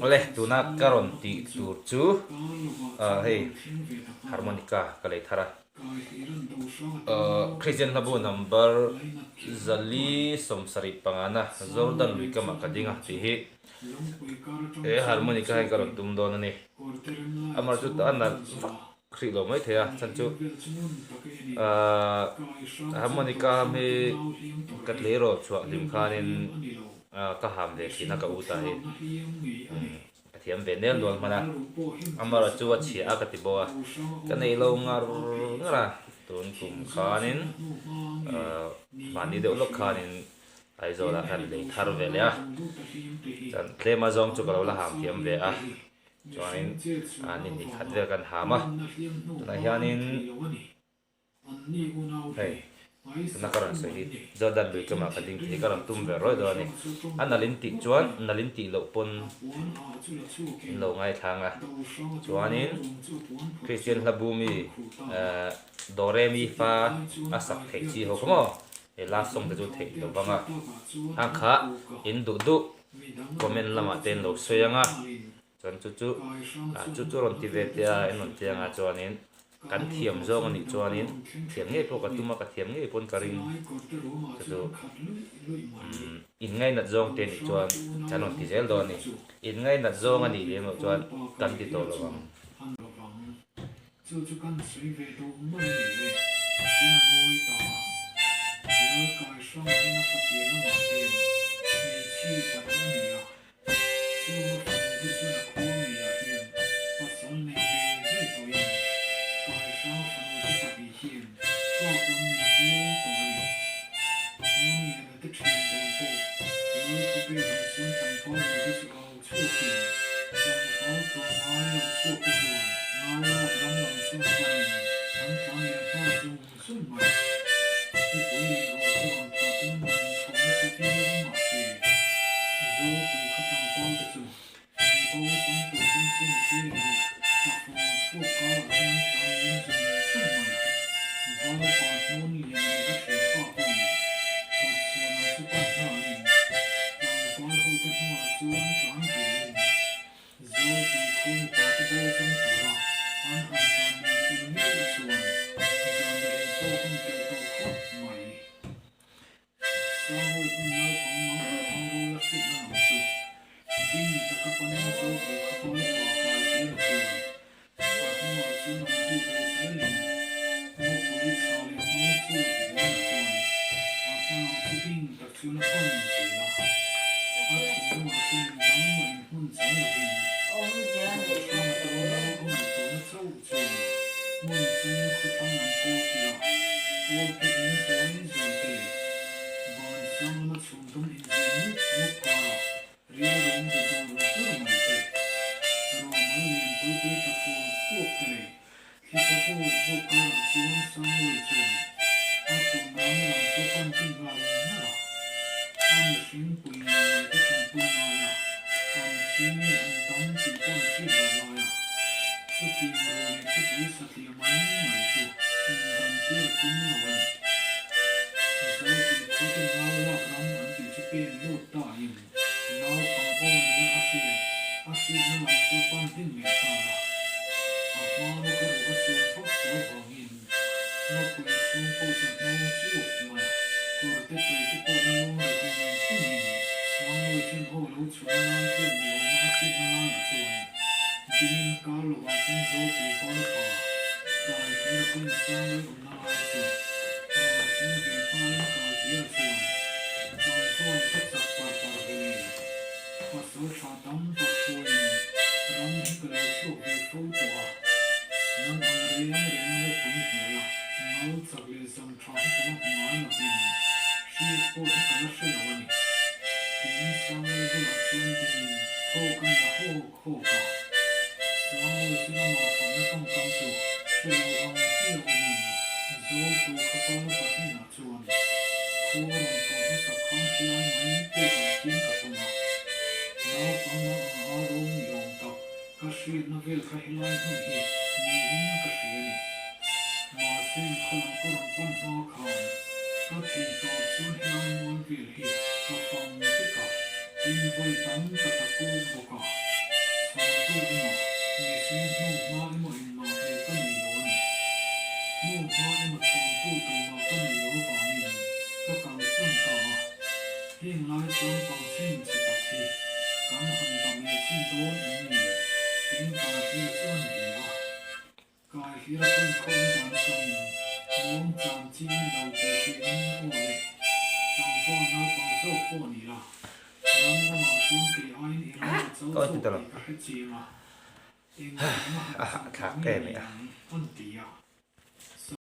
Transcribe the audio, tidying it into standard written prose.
Awle tuna ka rawn tih tur chu hei harmonica ka lei thar a. Christian hlabu number 475 na Jordan lui kamah ka ding a tih hi he harmonica hian ka rawn tum dawn a ni. Amaherawhchu a nalh vak hrih lo mai thei a chhan chu ahh harmonica ham hi ka tleirawl chhuah hlim khanin ka ham ve thin a ka u ta hi ka thiam ve nel nual hman a amaherawh chu a chhia a ka ti bawk a ka nei lo ngar ngar a tun kum khanin ahh mahni deuh lawk khanin Aizawl ah khan lei thar ve leh a chuan tlem a zawng chu ka lo la ham thiam ve a. Chuanin ni hnih khat vel kan ham a, tunah hianin hei tuna ka rawn sawi hi Jordan lui kamah ka ding thei ka rawn tum ve rawih dawn a ni. A nalh in tih chuan nalh in tih loh pawn in lo ngaithlang a, chuanin Kristian hla bu mi Do Re Mi Fa a sak theih chi ho kha maw he last song te chu theih lo vang a, a kha in duh duh. Comment lamah te an lo sawi ang a, chuan chu chu ah chu chu rawn ti ve teh a en rawn ti ang a chuanin kan thiam zawng a nih chuanin thiam ngei pawh ka tum a ka thiam ngei pawn ka ring chu chu umm in ngainat zawng te nih chuan kan rawn ti zel dawn a ni in ngainat zawng a nih lem loh chuan kan ti tawh lo ang. Chu chu kan sawi ve duh mai a ni e, tin a ngawi ta a. Lal kai hrang hian a fatir lamah hian hmeichhia pahnih a nei a, chung a fanu te chuan a khua ngeiah hian pasal nei ve ve tawhin kai hrang fanu te pahnih hian fa pawn nei hial tawh a ni. Hmunliana te thian dawn pawh Lal thupek ang chuan tlangval ho te chu au Chhuakin tlangval tlawmngai lo chhuak te chuan Ngaulak ram lam chu panin an tlan leh nghal zung zung mai. Nipui leh ruah chu rawn tla tum an rawn inthawh nasa viau mah se, Zawlpui khaw tlangval te chu mi bo zawng tur chuan chung thli leh ruah tla fur fuak karah chuan an tlan liam zung zung mai a. Valupa hnawn lian leh a thianpa pawhin Kawtchhuah lam chu pan nghalin tlangval hote hnungah chuan tlan vein Zawlpui khu mipa te bo zawng tura an han tlan liam fel meuh chuan zanriah ei pawh hun pelh tawh khawp mai. Sanghawi hun naupang mang ang thangrul a hrilhna lam chu ding taka panin Zawlpui kha pa upa kai hlir a chuan A hnungah chuan an zui ve zelin ngawpui thla leh hmawng chu zel a chuan a hmalam chu ding tak chuan a pan zel a. A thinlungah chuan engdang mah inhmun chang lovin Dawhhranga te unau a ngaihtuahna chauh chuan hmun chung khawthlang lam kawl kila kawl te eng zuai zuai te leh van sang lama chhum dum inzeh mup mup karah Rial rawng ve dur dur mai te, ruahmal lian pui pui tla fur fuak te leh thli tha vuk vuk karah chuan Sangluai chuan a tawnrang lam chu pan tin nghal ngar a, a mihring pui ngei mai te tanpui ngai a, an thi nge an dam tih pawh an hriat loh lai a, chutiang ruah leh thlipui satliah mai mai chu indan tir a tum lo a ni. Zawlpui khuate ngau lak ram an tih chu pen lut ta in. Naupang aw nia a hriat, a hriatna lam chu a pan ding leh nghal a. A hma lawka ruh a sual vak tawh avangin ngawpui chhung pawh chu a hnawng chuk mai a, kawrte tui te pawh la luang ri hum humin Sangluai chuan aw lo chhuahna lai hriat ni awma a hriatna laiah chuan dingin kar lovah chuan Zawlpui val pa tlai hlir a pawhin Sangluai awmna lai chu rawn thleng ve nghalin Kalhliara chuan Tlangvawn ka chak par par ve le. Pasal tha tam tak pawhin ram hi ka lo chhuak ve fo tawh a, nang ang reng reng ropui hnuaia ngal chak leh zam tha hi ka la hmu ngai lovin hriat pawh hi ka la hre lo a ni. Tiin Sangluai bulah chuan dingin thawk a la hawk hawk a. Sangluai chu ramah fakna tawngkam chu hre lo ang hi a awmin Zawlpui khawpa upa hnenah chuan Khu a rawn thawh hmasak khan khilai mai pekah khian ka tum a, naupang nang ang a rawng ni awm tak ka hriatna vel kha helai hmun hi niin ka hria a ni. Mahse khaw lam ka rawn pan hma khan ka theih tawp chuan helai mual vel hi ka fang vek a, tin vawi tam tak a kuk bawk a. Ka ti ta lo. A hahthlak em i a.